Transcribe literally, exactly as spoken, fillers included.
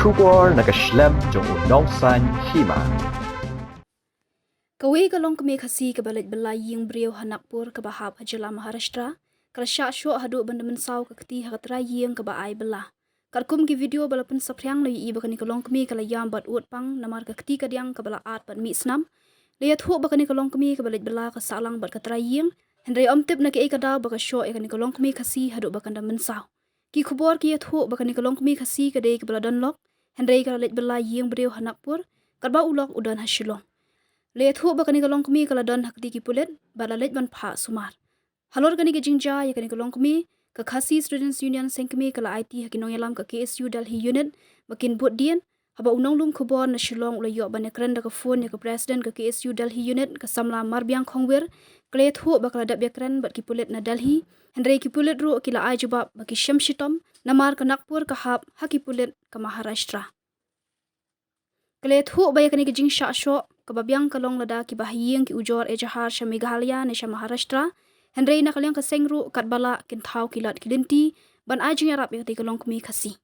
Khubor na ka shlem jong u Nongsaiñ Hima. Kawei ka longkmie Khasi kaba leit bylla ïing briew ha Nagpur kaba hap ha jylla Maharashtra, ka la shah shoh haduh ban da mynsaw ka kti ha ka trai ïing kaba ai bylla. Katkum ki video ba la pynsaphriang la ïohi ba kane ka longkmie ka la ïam bad ud pang namar ka kti kadiang kaba la at bad mih snam. La ïathuh ba kane ka longkmie kaba leit bylla ka sah lang bad ka trai ïing, hynrei ym tip na kaei ka daw ba ka shoh ïa kane ka longkmie Khasi haduh ba kan da mynsaw. Ki khubor ki ïathuh ba kane ka longkmie Khasi ka dei kaba la don lok, hynrei ka la leit bylla ïing briew ha Nagpur, katba u lok u don ha Shillong. La ïathuh ba kane ka longkmie ka la don ha kti ki pulit bad la leit ban phah sumar. Halor kane ka jingjia ïa kane ka longkmie, ka Khasi Students Union Seng Kmie ka la aiti ha ki nongïalam ka K S U Delhi Unit ba kin bud dien, haba u nonglum khubor na Shillong u la ïoh ban ïakren da ka phone ïa ka President ka K S U Delhi Unit, ka samla Marbiang Khongwir, ka la ïathuh ba ka la dep ïakren bad ki pulit na Delhi, hynrei ki pulit ruh ki la ai jubab ba ki shem shitom namar ka Nagpur ka hap ha ki pulit ka Maharashtra. Ka la ïathuh ba ïa kane ka jingshah shoh kaba biang ka long lada kiba ha ïing ki ujor ejahar sha Meghalaya ne sha Maharashtra, hynrei na ka liang ka seng ruh katba lah kin thaw ki lad ki lynti ban ai jingïarap ïa katei ka longkmie Khasi.